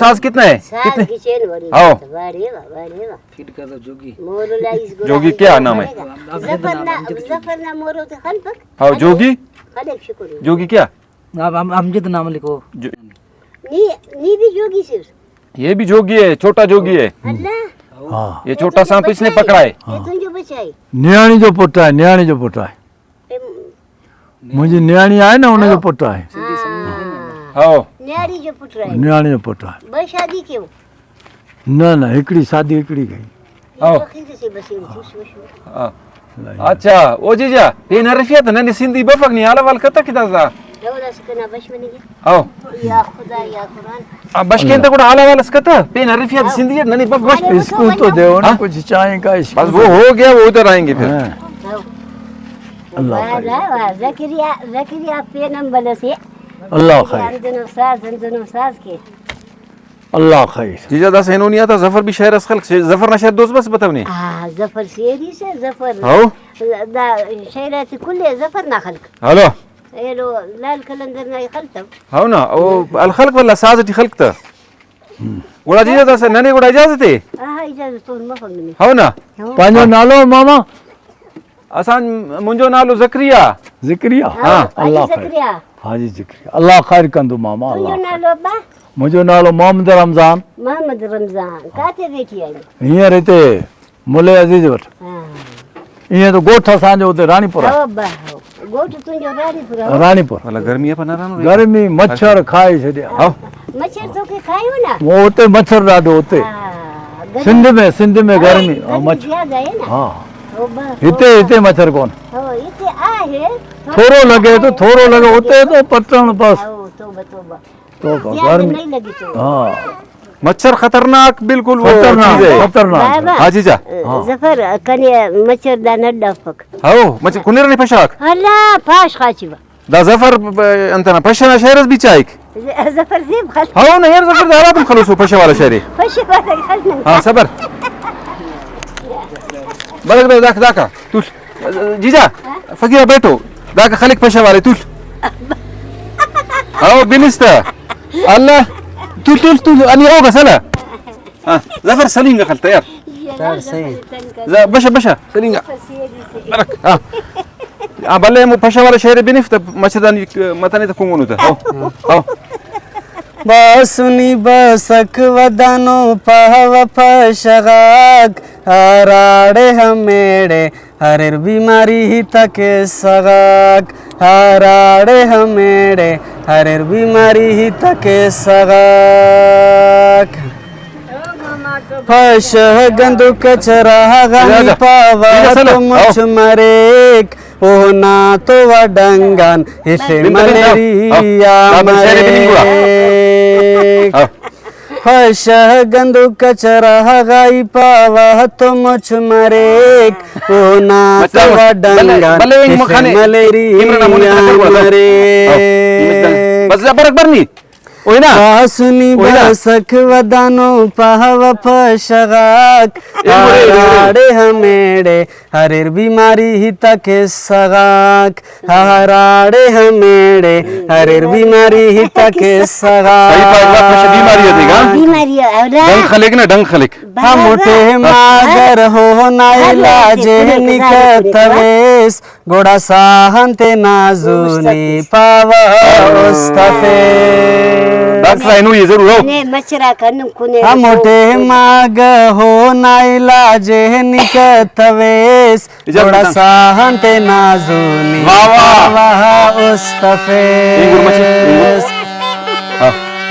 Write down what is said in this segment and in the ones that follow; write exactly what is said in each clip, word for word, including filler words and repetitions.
ساز کتنا ہے؟ ساز کتنے؟ گچین وڑی ہاؤ۔ بڑے وا، بڑے وا۔ فٹ کر دو جوگی۔ مورو لا اس گڑا جوگی کیا نام ہے؟ ظفر نا، ظفر نا مورو تے خلپک۔ ہاؤ، جوگی؟ خلک شکر۔ جوگی کیا؟ اب ہم، امجد نام لکھو۔ جو نی، نی بھی جوگی سے۔ یہ بھی جوگی ہے، چھوٹا جوگی ہے۔ اللہ۔ ہاں۔ یہ چھوٹا سانپ اس نے پکڑا ہے۔ یہ تم جو بچائی۔ نیاڑی جو پٹا ہے، نیاڑی جو پٹا ہے۔ اے م-، منجی نیاڑی آئے نا، انہیں جو پٹا ہے۔ ہاں۔ ہاؤ۔ نیاڑی جو پٹا ہے۔ نیاڑی جو پٹا ہے۔ بھائی شادی کیوں؟ نہ، نہ، ہکڑی شادی ہکڑی گئی۔ ہاؤ۔ فقیر سے بس یہ خوش، خوش، خوش۔ ہاں۔ اچھا، او جیجا، پین ہرفیت ننے سندھی بفک نی حال احوال کتہ کتہ دا۔ دولس کنا بش منی گی۔ ہاؤ۔ یا خدا یا قرآن۔ آ، بش کین تا گڑا حال احوال اس کتہ، پین ہرفیت سندھی اٹ ننے بف بش۔ اس کو تو دے نا ہاں؟ کچھ چائے کا اس کو بس تو وہ ہو گیا، وہ ادھر آئیں گے پھر۔ ہاں۔ ہاؤ۔ اللہ واہ، خیر۔ واہ، واہ، زکریا، زکریا پین ہم بلو سے۔ اللہ خیر۔ اندنو ساز، اندنو ساز کے۔ اللہ خیر۔ جیجا داسہ ہنونی آتا ظفر بھی شعر اس خلک، ظفر نا شعر دوست بس بتونے۔ آ، ظفر شعری سے، ظفر۔ ہاؤ۔ دا شعر تے کل ظفر نا خلک۔ ہلو۔ ایلو لال قلندر نا خلتو۔ ہاؤ نا، او الخلق واللہ ساز ٹی خلک تا۔ گڑا جیجا داسہ ننے گڑا اجازت ہے؟ آہا، اجازت تو مفک نمے۔ ہاؤ نا۔ ہاؤ۔ پانجو نالو ماما۔ اسان، منجو نالو زکریا۔ زکریا؟ ہاں۔ اللہ حاجی خیر۔ زکریا۔ حاجی زکریا۔ اللہ خیر کندو ماما، اللہ تنجو خیر۔ نالو ابا؟ منجو نالو محمد رمضان۔ محمد رمضان۔ کاتے بیٹی آئی؟ ہیئں رہتے ملے عزیز وٹ۔ ہاں۔ ہیئں تو گوٹھ اسانجو ہوتے رانی پورا۔ ہاؤ ابا، ہاؤ۔ گوٹھ تنجو رانی پورا۔ رانی پور۔ والا گرمی ہے پنارانو۔ گرمی مچھر کھائی چھڈیا۔ ہاؤ۔ مچھر تو کے کھائیو نا؟ وہ ہوتے مچھر ڈاڈو ہوتے۔ ہاں، گرمی۔ سندھ میں، سندھ میں ہاں، گرمی، ہاں، گرمی مچھر۔ زیادہ ہے نا؟ ہاں۔ توبہ، ہتے، توبہ۔ ہتے مچھر کون؟ ہاں، ہتے آ ہے۔ تھورو لگے تو، تھورو لگے ہوتے تو پٹن بس۔ ہاؤ، توبہ، توبہ۔ توبہ، زیادہ گرمی۔ نہیں لگی تو۔ ہاں۔ مچھر خطرناک، بالکل وہ خطرناک، چیز ہے۔ خطرناک۔ بابا، ہاں جی جا۔ ہاں۔ ظفر، کنے مچھر دا نڈ افک۔ ہاؤ، مچھر کنیر نے پشاک۔ اللہ، پاش خاچی با۔ دا ظفر، ب-، انت نا پشہ نا شعر اس بھی چائک۔ ظفر زیب خل۔ ہاؤ نا یار، ظفر دا حالات ہم خلوصو پشہ والا شعر۔ پشہ والا خل۔ ہاں، صبر۔ بلک بے داک داکا۔ تول۔ جیجا، فقیرہ بیٹھو۔ داکا خلک پشہ والے تول۔ ہاؤ، بنستا۔ اللہ۔ تول، تول، تول۔ انی اوگا سلا۔ ہاں، ظفر سلینگ خلتا یار۔ یار، صحیح۔ ز-، بشہ، بشہ، سلینگ۔ برک، ہاں۔ آ، بلے ہمو پشہ والا شعر ءِ بنف تہ مچھدانی متنے تہ کنگنو تہ۔ ہو، ہو۔ باسنی بسک ودانو پاوہ پشہ غاک، ہراڑے ہمیڑے اریر بیماری ہیت آ کیسہ غاک، ہراڑے ہمیڑے اریر بیماری ہیت آ کیسہ غاک۔ پشہ گندو کچرہ غانی پاوہ تو مچ مریک، اونا تو وا ڈنگان اسہ ملیریا مریک۔ پشہ گندو کچرہ غائی پاوہ تو مچ مریک، اونا تو وا ڈنگان اسہ ملیریا مریک۔ باسنی بسک ودانو پاوہ پشہ غاک، ہراڑے ہمیڑے اریر بیماری ہیت آ کیسہ غاک، ہراڑے ہمیڑے اریر بیماری ہیت آ کیسہ غاک۔ صحیح پائک، پشہ بیماری ہتیک، ہاں؟ بیماری ہتیک۔ ڈنگ خلیک نا، ڈنگ خلیک۔ ہمو ٹائم آ اگر اونا علاج ءِ نی کتویس، گڑا ساہ آن تینا زو نی پاوہ است تفیس۔ ڈاکٹر صاحب، اینو یہ ضرور ہو۔ نے مچھرا کنو کنے ہمو ٹائم آ اگر اونا علاج ءِ نی کتویس، گڑا ساہ آن تینا زو نی پاوہ است تفیس۔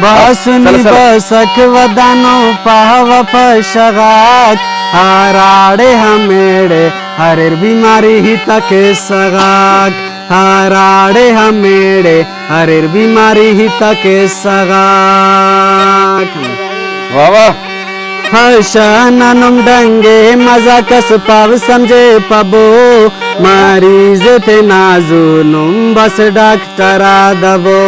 باسنی بسک ودانو پاوہ پشہ غاک، ہراڑے ہمیڑے اریر بیماری ہیت آ کیسہ غاک، ہراڑے ہمیڑے اریر بیماری ہیت آ کیسہ غاک۔ واہ واہ۔ پشہ نا نم ڈنگ ءِ مزاک اس پاو سمجھے پبو، مریض ءِ تینا زو نم بس ڈاکٹر آ دبو۔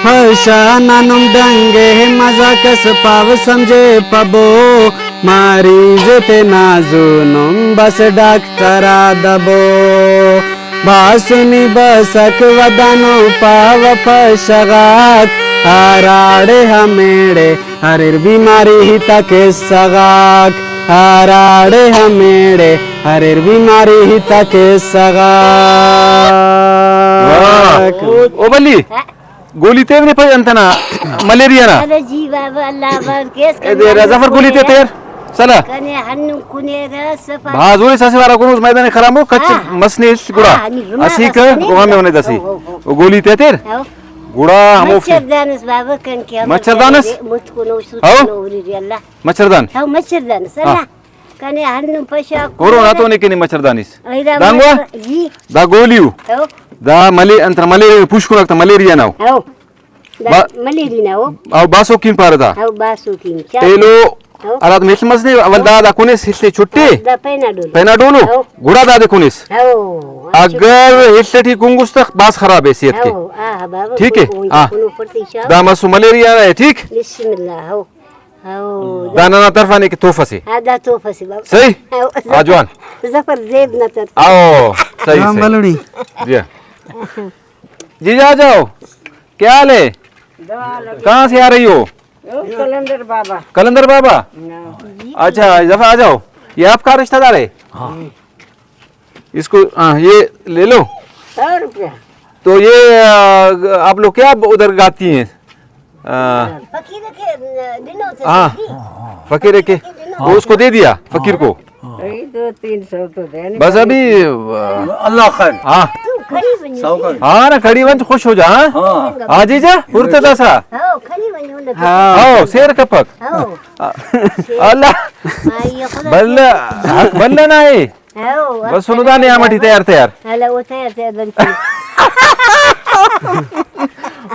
پشہ نا نم ڈنگ ءِ مزاک اس پاو سمجھے پبو، مریض ءِ تینا زو نم بس ڈاکٹر آ دبو۔ باسنی بسک ودانو پاوہ پشہ غاک، ہراڑے ہمیڑے اریر بیماری تا قصہ غاک، ہراڑے ہمیڑے اریر بیماری تا قصہ غاک۔ واہ۔ او بلی، گولی تیونے پہ انتنا ملیریا نا؟ ارے جی بابا، اللہ آباد کیس اے دے کرنا۔ ظفر گولی تے تیر۔ سلا۔ کنے ہنو کنے رس پا۔ بھاز ہوئے ساسے وارا کنوز میدان خرامو کچ ہاں۔ مسنے اس گڑا۔ ہاں، نی رما اسیک رس نے۔ گوہا میں ہونے دسی۔ ہو، ہو، ہو۔ او گولی تے تیر۔ ہو۔ گڑا ہمو مچھر دانس بابا کن کے ہم مچھر دانس؟ مت کنو سوت ہو؟ کنو اوری ری اللہ۔ مچھر دان؟ ہو، مچھر دانس، ہاں۔ اللہ۔ کنے ہنو پشا کورو نا تو نے کنے مچھر دانس۔ ایرا دانگوا؟ مچھر، جی۔ دا گولیو۔ ہو۔ دا ملے-، انت ملیریا، پوشکنک تا ملیریا ناو۔ ہو۔ دا با-، ملیریا ناو۔ او باسوکین پارہ دا۔ ہو، باسوکین۔ چا-، ایلو، ہو۔ ہرات مل مس نے، اول دا، دا کنس ہستے چھٹے۔ دا پیناڈول۔ پیناڈولو۔ ہو۔ گڑا دا دے کنس۔ ہو۔ اگر ہستے ٹی کنگس تخ باز خراب ہے صحت کے۔ ہو، آ، بابا، ٹھیک ہے؟ ہاں۔ دا مسو ملیریا ہے، ٹھیک؟ بسم اللہ، ہو۔ او، دا ننا طرف آ نے کہ تحفہ سے۔ ہاں، دا تحفہ سے بابا۔ صحیح؟ او، آ جوان۔ ظفر زیب نا طرف۔ او، صحیح، جوان صحیح۔ بلوڑی۔ جی ہاں۔ جی جا جاؤ۔ کیا حال ہے؟ کہاں سے آ رہی ہو؟ او، قلندر بابا۔ قلندر بابا؟ ہاں۔ اچھا، ظفر آ جاؤ۔ یہ آپ کا رشتہ دار ہے؟ ہاں۔ اس کو، ہاں، یہ لے لو۔ سو روپیہ۔ تو یہ، آ، آپ لوگ کیا ادھر گاتی ہیں؟ آ، فقیر کے، آ، دنوں سے ہاں، فقیر۔ فقیر کے، فقیر کے دنوں وہ اس کو دے دیا، فقیر کو۔ وہی دو تین سو تو دینے بس پڑے۔ ابھی، آ، اللہ خیر۔ ہاں۔ تو کھڑی بنی۔ سو کر۔ ہاں نا، کھڑی بن خوش ہو جا، ہاں؟ ہاں۔ ہاں جی جا، ارتے دسا۔ ہاں، کھڑی بنی انہیں ہاں۔ ہاں، سیر کپک۔ ہاں۔ آ، اللہ۔ ہاں، یہ خدا بل، کے حق بل نہ ہے۔ ہاؤ، بس سنو دا نیام ٹی تیار تیار۔ ہلو، او تیار تیار دنتی۔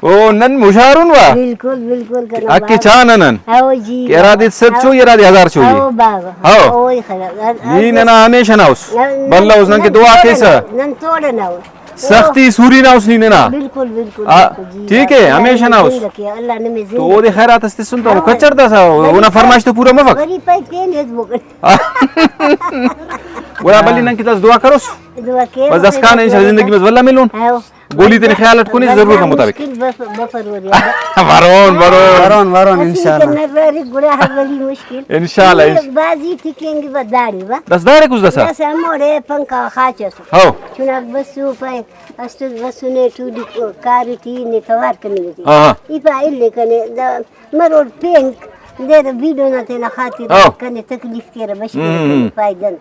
او نن مشارون وا۔ بالکل، بالکل کنا اکی بابا۔ چا ننن۔ ہاؤ جی۔ کہ ارادے سد چوئی، ارادے ہزار چوئی۔ ہاؤ بابا۔ ہاؤ۔ اوئی خلا۔ نی ننا ہمیشہ نا اس۔ نن، بلہ اس نن نن کہ دعا توڑ کیسا۔ نن توڑ نا اس۔ سختی سوری نا اس نی ننا۔ بالکل، بالکل، آ، بالکل جی۔ ٹھیک ہے، اللہ ہمیشہ نمے نا اس۔ زندہ کے، اللہ نمے تو زندہ اودے کے۔ خیرات اس تسن تو ہاؤ۔ کچر داسا، اونا فرمائش تو پورا مفک۔ غریب پائی پین ہیت بوگن۔ گڑا بلی نن کہ داس دعا کروس۔ دعا کیرہ بس داسکان انشاءاللہ زندگی بس ولدا ملون۔ ہاؤ۔ گولی تینے خیال اٹ کنے ضرورت نا مطابق۔ مشکل بس بفر وریا۔ ورون، ورون۔ ورون، ورون، اسیکہ انشاءاللہ۔ نراری گڑا ولی مشکل۔ انشاءاللہ، انش- بازی ٹکینگی با داڑے با۔ دس داڑے کچھ دسا؟ دس ہموڑے پنکھا خاچ اس۔ ہاؤ۔ چناک بسو پائے، اسٹ بسنے ٹولی کار ٹی نے توار کننگ ٹی۔ ہاں، ہاں۔ ای پا الے کنے دا مروڑ پینک دیر ویڈیو نا تینا خاطر ہاں۔ کنے تکلیف کیرہ بشکیرہ ہم۔ کنے فائدہ انت۔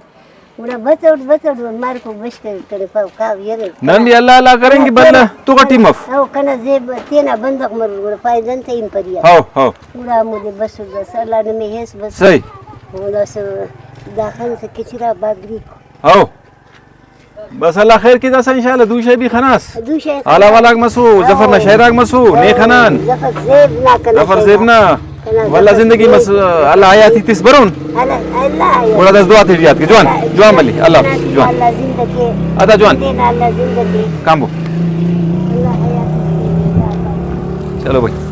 گڑا بتوٹ بتوٹ مارکو بشکیرہ کنے پاو کاو یرے۔ نن بھی اللہ اللہ کریں کہ بندہ تو غٹی مف۔ او کنا زیب تینا بندغ مرور گڑا فائدہ انت ایم پریا۔ ہاؤ، ہاؤ۔ گڑا ہمودے بسر بس اللہ نمے ہیس بس۔ صحیح۔ گڑا سو داخل سے کچرا باگری کو۔ ہاؤ۔ بس اللہ خیر کے داسا انشاءاللہ دوشے بھی خناس۔ دوشے حالا خناس۔ والاک مسو، ہاں۔ ظفر نا شاعراک مسو، ہاں۔ نے خنان۔ ظفر زیب نا کنا ظفر شاعراک۔ زیب نا۔ کنا ولدا ظفر زندگی زیب۔ مس اللہ حیاتی تس برون۔ اللہ، اللہ حیاتی۔ گڑا دس دعا تے یاد کے جوان، اللہ جوان بلی، اللہ حافظ، جوان۔ اللہ زندہ کے۔ ادا جوان۔ دینا اللہ زندہ کے۔ کامبو۔ اللہ حیاتی۔ چلو بھائی۔